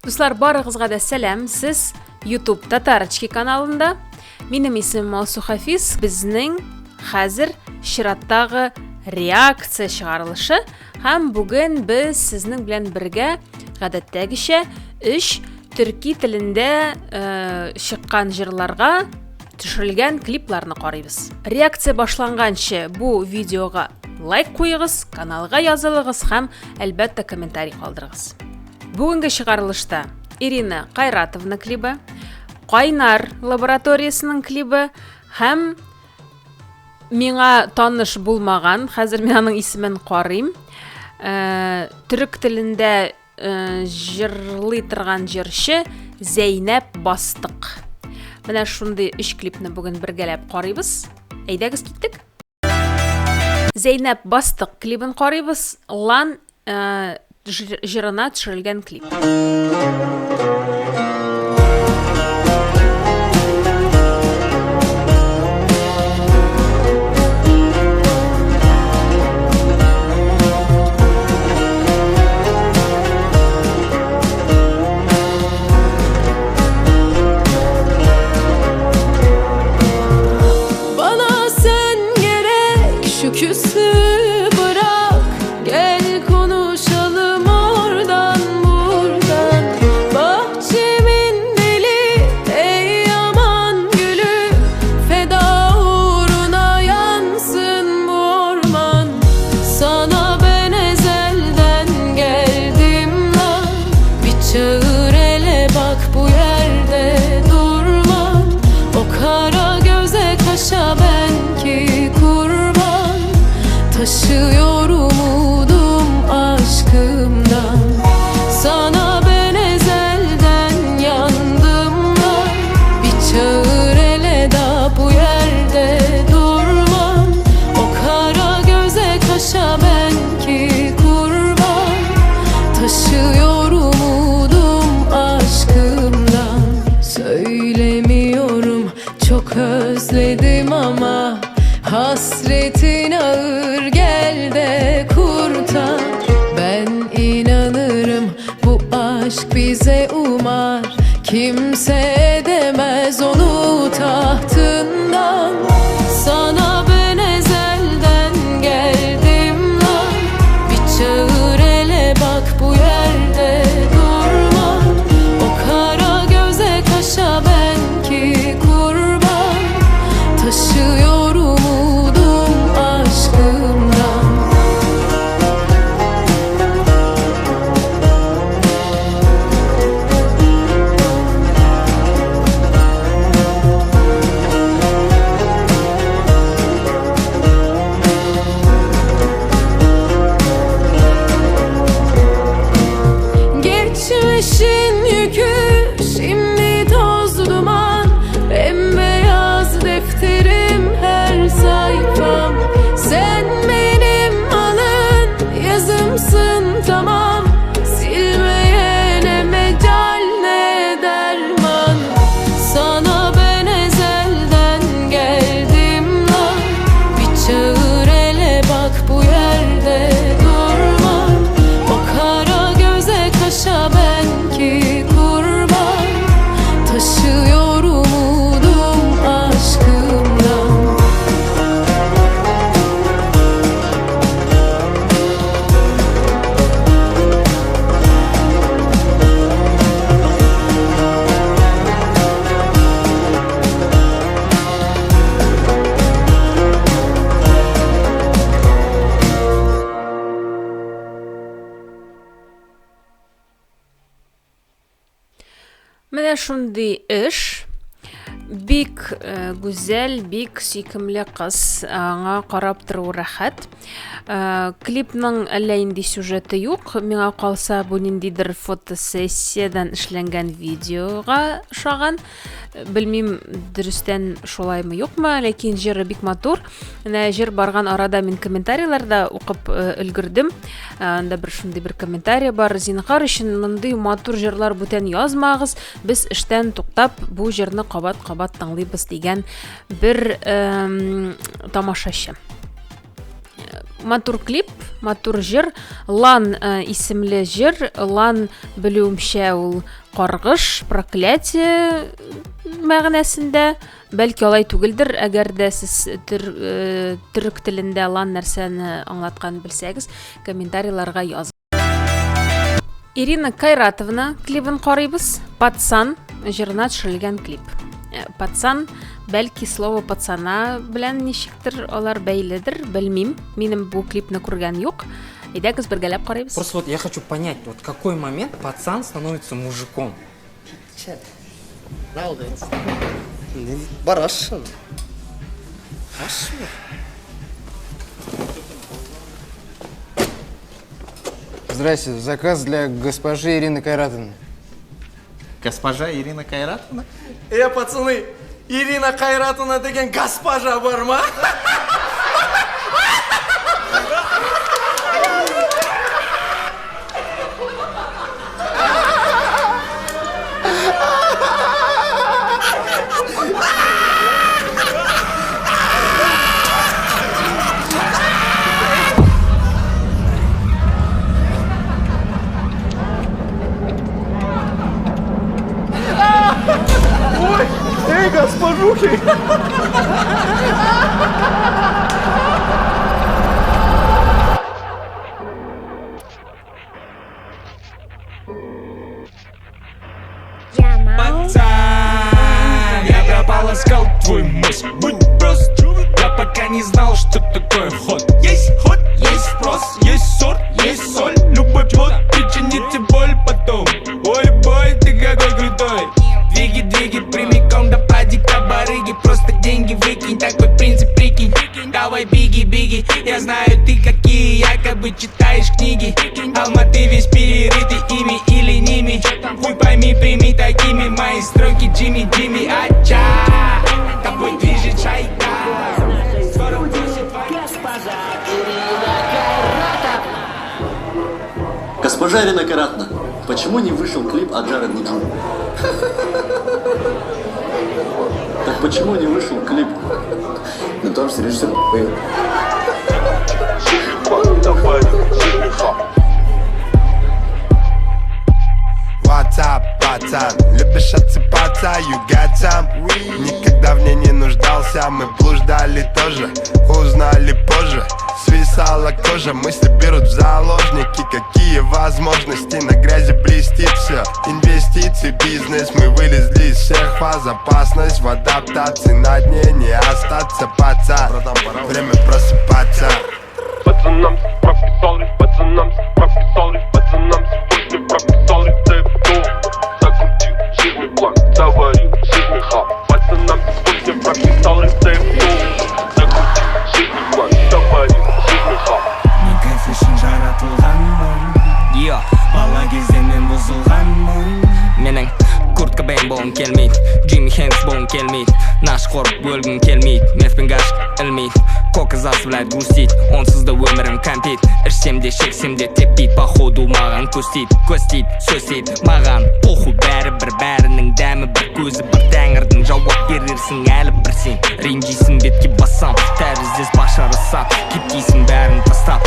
Дуслар, барыгызга да сәлам. Сез YouTube Татарочки каналында. Минем исемем Алсу Хафиз. Безнең хәзер чираттагы реакция чыгарылышы һәм бүген без сезнең белән бергә гадәттәгечә өч төрки телендә э, чыккан җырларга төшерелгән клипларны карыйбыз. Реакция башланганчы бу видеога лайк куегыз, каналга язылыгыз һәм әлбәттә комментарий калдырыгыз. Бүгенге чыгарылышта Ирина Кайратовна клибы, Кайнар лабораториясенең клибы һәм миңа таныш булмаган, хәзер мин аның исемен карыйм, э, төрек телендә э, җырлый торган җырчы Зәйнәп Бастык. Менә шундый өч клипны бүген бергәләп карыйбыз. Әйдәгез киттек. Зәйнәп Бастык клибын карыйбыз. Лан э, җырына төшерелгән клип. Bana sen gerek şu küslüğü bırak Gel konuşalım oradan buradan Bahçemin deli ey aman gülü Feda uğruna yansın bu orman Sana ben ezelden geldim lan Bir çağır hele bak bu yerde durmam O kara göze kaşa ben ki kurban Taşıyor umudum aşkımdan Sana ben ezelden yandım lan Bir çağır hele da bu yerde durmam O kara göze kaşa ben ki kurban Taşıyor umudum aşkımdan Söylemiyorum çok özledim ama Hasretin ağır gel de kurtar Ben inanırım bu aşk bize umar Kimse edemez onu tahtından Sana ben ezelden geldim lan Bir çağır hele bak bu yerde durma O kara göze kaşa ben ki kurban Taşıyor umudum aşkımdan Geçmişin yükü şimdi toz duman Bembeyaz defterim her sayfam Sen benim alın yazımsın tamam Silmeye ne mecal ne derman Sana ben ezelden geldim lan Bir çağır hele bak bu yerde durmam O kara göze kaşa ben ki kurban Taşıyor umudum aşkımdan Менә шундый эш. Бик э, гүзәл, бик сөйкемле кыз. Аңа карап тору рәхәт. Э, клипның әллә инде сюжеты юк. Миңа калса, бу ниндидер фотосессиядән эшләнгән видеога ошаган. Белмим, дөрестән шулаймы, юкмы, ләкин җыры бик матур. Менә җыр барган арада мин комментарийларда укып э, өлгердем. Э, анда бер шундый бер комментарий бар. Зинһар өчен мондый матур җырлар бүтән язмагыз. Без эштән туктап бу җырны кабат-кабат тыңлыйбыз дигән бер тамашачы. Матур клип, матур җыр. Лан э, исемле җыр. Лан белүемчә ул каргыш, проклятие мәгънәсендә. Бәлки алай түгелдер, әгәр дә сез төр, э, төрек телендә лан нәрсәне аңлатканын белсәгез, комментарийларга языгыз. Ирина Кайратовна клибын карыйбыз. Пацан җырына төшерелгән клип. Э, пацан, бәлки слово пацана белән ничектер алар бәйледер, белмим. Минем бу клипны күргән юк. Әйдәгез бергәләп карыйбыз. Просто вот я хочу понять, вот какой момент пацан становится мужиком. Барасың. Здрасте, заказ для госпожи Ирины Кайратовны. Госпожа Ирина Кайратовна? Пацаны, Ирина Кайратовна деген госпожа бар ма? Эй, госпожухи! Пацан, я прополоскал твой мозг. Будь прост, я пока не знал, что такое ход. Есть ход, есть спрос, есть сорт, есть соль. Любой плод причинит тебе боль потом. Ой, бой, ты какой крутой. Двиги, двиги, прямиком до падика барыги. Просто деньги выкинь, такой принцип прикинь. Давай биги, биги, я знаю ты какие. Якобы читаешь книги. Алматы весь перерытый ими или ними. Хуй пойми, прими такими мои строки. Джимми, Джимми, ача. Тобой движет шайка. Скоро будет твоя. Госпожа Ирина Кайратовна, почему не вышел клип Аджара Гуджу? Так почему не вышел клип? Ну там же режиссер. What's up, пацан? Любишь отсыпаться, you got some? Никогда в ней не нуждался, мы блуждали тоже, узнали позже. Свисала кожа, мысли берут в заложники. Какие возможности, на грязи блестит все. Инвестиции, бизнес, мы вылезли из всех фаз. Опасность в адаптации, на дне не остаться, пацан. Время просыпаться. Пацанам прописал, пацанам прописал, пацанам сегодня прописал рецепт. Закрутил жирный план, заварил жирный хаб. Пацанам сегодня прописал рецепт. Закрутил жирный план, заварил жирный хаб. Мен кайф үшін жаратылғанмын. Йо, бала кезден мен бұзылғанмын. Менің Курт Кобейн болғым келмейді, Джимми Хендрикс болғым келмейді. Наш қорып өлгім келмейді, меф пен гашек ілмейді. Кока заставляет грустить, онсыз да өмірім кәмпит. Ішсем де шексем де теппейді, походу маған көз тиді. Көз тиді, сөз тиді, маған похуй бәрібір. Бәрінің дәмі бір, көзі бір тәңірдің. Жауап берерсің әлі бір сен. Ренжисің бетке бассам, тәріздес башар Асад. Кеткейсің бәрін тастап.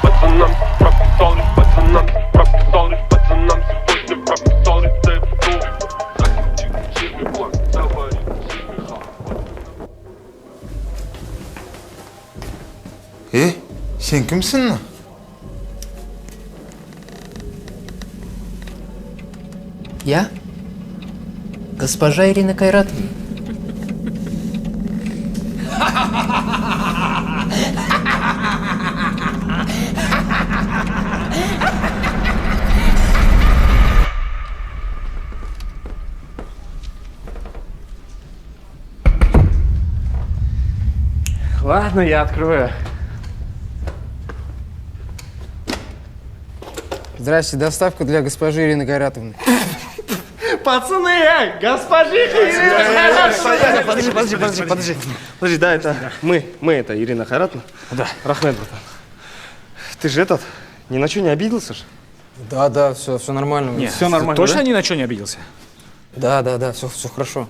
Пацанам прописал, пацанам прописал, пацанам сегодня прописал рецепт. Закрутил жирный план, заварил жирный хаб. Сен кімсің? Я? Госпожа Ирина Кайратовна. Ладно, я открою. Здрасте, доставка для госпожи Ирины Кайратовны. Пацаны, эй, госпожиха Ирина Кайратовна! Подожди, подожди, подожди, подожди. Подожди, да, это мы это Ирина Кайратовна. Да. Рахмет, братан. Ты же этот, ни на что не обиделся же? Да, да, все, все нормально. Нет, Все нормально, точно да? ни на что не обиделся? Да, да, да, все, все хорошо.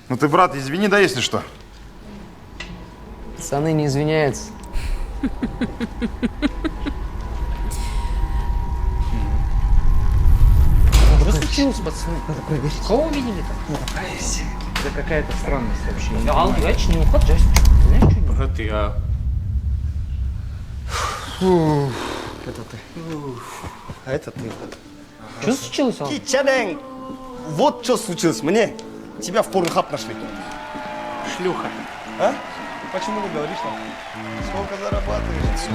Ну ты, брат, извини, да, если что. Пацаны не извиняются. Что случилось, пацаны? Надо проверить. Кого увидели там? Надо проверить. Это какая-то странность вообще. Ал, не уход, Ты знаешь, что Брат, я... Это ты. А это ты. Что случилось, Ал? Кичанeng! Вот что случилось мне. Тебя в порнхаб нашли. Шлюха. А? Почему не говоришь нам? Сколько зарабатываешь?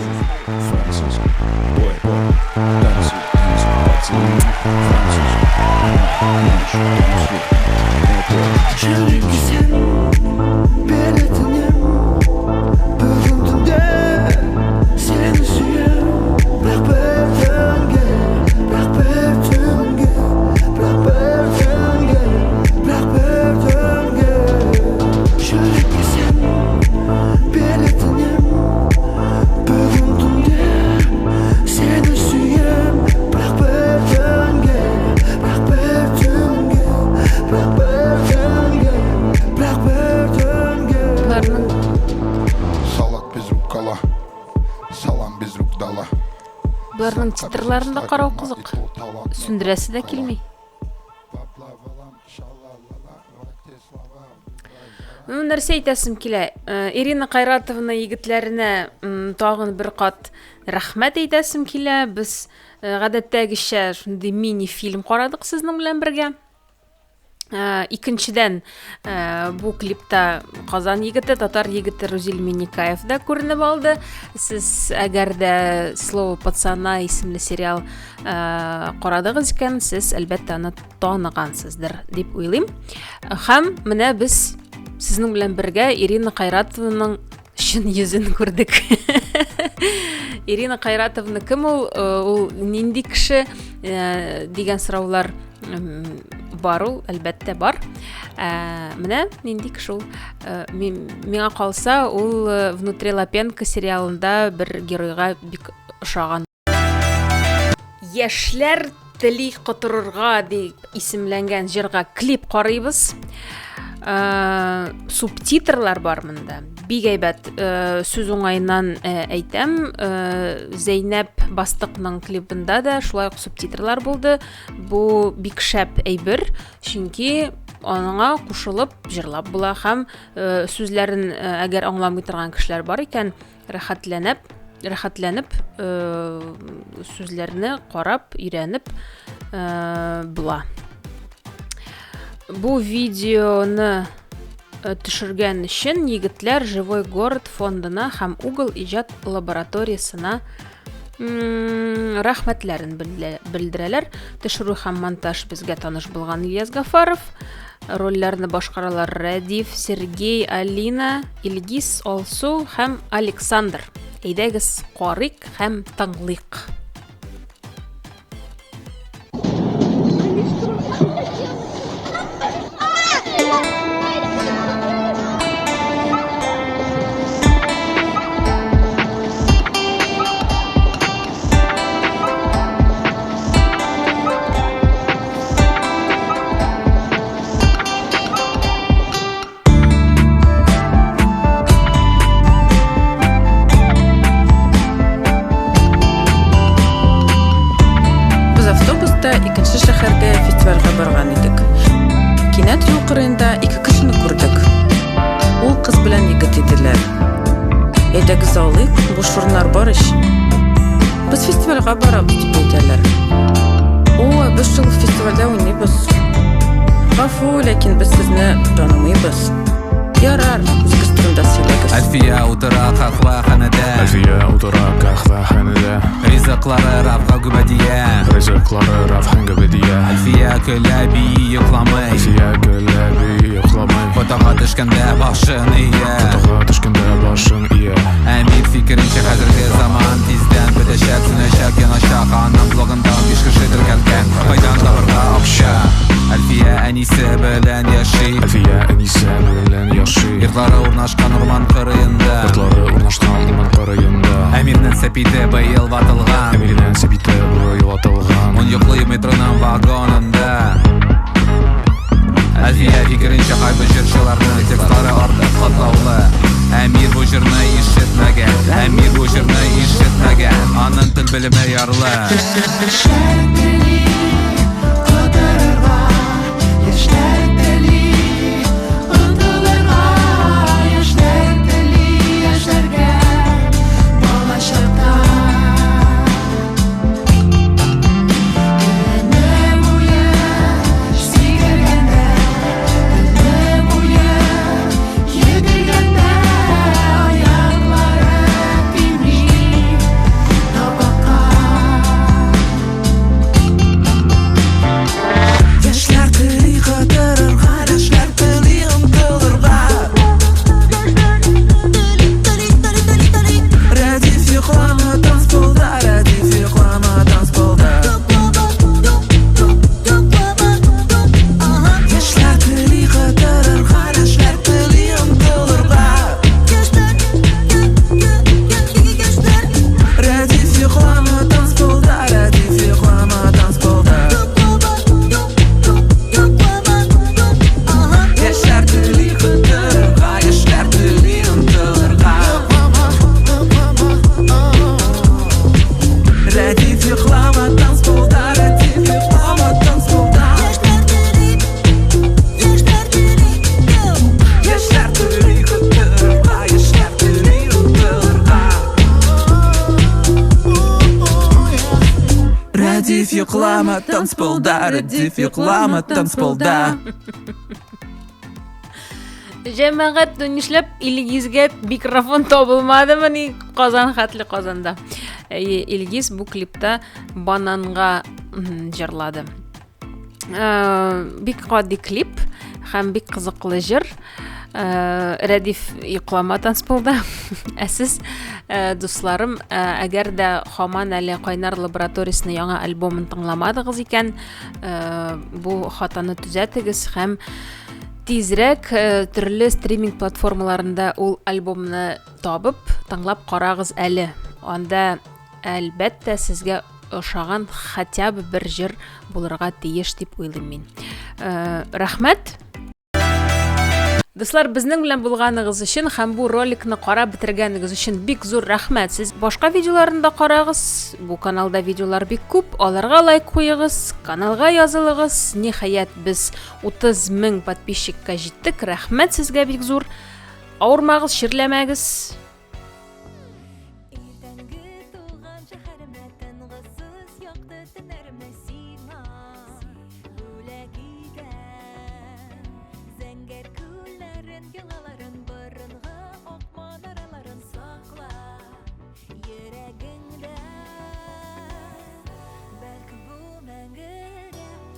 Боларның Салат без руккола, салам без рук дала. Боларның титрларын да карау кызык. Сүндерәсе дә килми. Ну, нәрсә әйтәсем килә. Ирина Кайратовна егетләренә тагын бер кат рәхмәт әйтәсем килә. Без гадәттәгечә шундый мини-фильм карадык сезнең белән бергә. Икенчедән, бу клипта Казан егете, татар егете Рузил Минникаев да күренеп алды. Сез әгәр дә Слово пацана исемле сериал карадыгыз икән, сез әлбәттә аны таныгансыздыр дип уйлыйм. Һәм менә без сезнең белән бергә Ирина Кайратованың чын йөзен күрдек. Ирина Кайратовна кем ул, ул нинди кеше дигән сораулар бар ул, әлбәттә бар. Менә нинди кеше ул. Миңа калса, ул Внутри Лапенко сериалында бер геройга бик ошаган. Яшьләр тели котырырга дип исемләнгән җырга клип карыйбыз. Субтитрлар бар монда. Бик әйбәт. Сүз уңаеннан әйтәм, Зәйнәп Бастыкның клибында да шулай ук субтитрлар булды. Бу бик шәп әйбер, чөнки аңа кушылып җырлап була һәм сүзләрен әгәр аңламый торган кешеләр бар икән, рәхәтләнеп сүзләрне карап, өйрәнеп була. Бу видеоны төшергән өчен егетләр Живой город фондына һәм Угол иҗат лабораториясына рәхмәтләрен белдерәләр. Төшерү һәм монтаж безгә таныш булган Ильяс Гафаров. Рольләрне башкаралар Рәдиф, Сергей, Алина, Илгиз, Алсу һәм Александр. Әйдәгез, карыйк һәм тыңлыйк. Без автобуста икенче шәһәргә фестивальгә барган идек. Кинәт юл кырыенда ике кешене күрдек. Ул кыз белән егет иделәр. Әйдәгез алыйк, буш урыннар бар ич. Без фестивальгә барабыз дип әйтәләр. О, без шул фестивальдә уйныйбыз. Гафу, ләкин без сезне танымыйбыз. Ярар, үзегез турында сөйләгез. Әлфия утыра каһвәханәдә. Әлфия утыра каһвәханәдә. Ризыклары Рафка гөбәдия. Ризыклары Рафхан гөбәдия. Әлфия көлә, бии, йокламый. Әлфия көлә, бии, йокламый. Фотога төшкәндә башын ия. Фотога төшкәндә башын ия. Әмир фикеренчә, хәзерге заман тиздән бетәчәк, сүнәчәк, яначак. Аның блогында 15 кеше теркәлгән. Кайдан табырга акча? Әлфия әнисе белән яши. Әлфия әнисе белән яши. Йортлары урнашкан урман кырыенда. Йортлары урнашкан урман кырыенда. Әмирнең сәпите быел ватылган. Әмирнең сәпите быел ватылган. Ул йоклый метроның вагонында. Әлфия фикеренчә, кайбер җырчыларның текстлары артык катлаулы. Әмир бу җырны ишетмәгән. Әмир бу җырны ишетмәгән. Аның тел белеме ярлы. Яшьләр тели котырырга, яшьләр тели онытылырга, яшьләр тели яшәргә балачакта. Көне буе сикергәндә, төне буе йөгергәндә, аяклары тими табакка. Яшьләр тели котырырга, яшьләр тели омтылырга. Рәдиф йоклама танцполда, Рәдиф йоклама танцполда. Яшьләр тели котырырга, яшьләр тели омтылырга. Рәдиф йоклама танцполда, Рәдиф йоклама танцполда. Яшьләр тели котырырга, яшьләр тели омтылырга. Рәдиф йоклама танцполда, Рәдиф йоклама танцполда. Яшьләр тели котырырга, яшьләр тели омтылырга. Рәдиф йоклама танцполда, Рәдиф йоклама танцполда. Җәмәгать, ну нишләп Илгизгә микрофон табылмадымыни Казан хәтле Казанда? Әйе, Илгиз бу клипта бананга җырлады. Бик гади клип һәм бик кызыклы җыр. Рәдиф йоклама танцполда. Ә сез, дусларым, әгәр дә һаман әле Кайнар лабораториясенең яңа альбомын тыңламадыгыз икән, бу хатаны төзәтегез һәм тизрәк төрле стриминг платформаларында ул альбомны табып, тыңлап карагыз әле. Анда, әлбәттә, сезгә ошаган хотя бы бер җыр булырга тиеш дип уйлыйм мин. Рәхмәт. Дуслар, безнең белән булганыгыз өчен һәм бу роликны карап бетергәнегез өчен бик зур рәхмәт. Сез башка видеоларны да карагыз. Бу каналда видеолар бик күп. Аларга лайк куегыз, каналга язылыгыз. Ниһаять, без 30 мең подписчикка җиттек. Рәхмәт сезгә бик зур. Авырмагыз, чирләмәгез.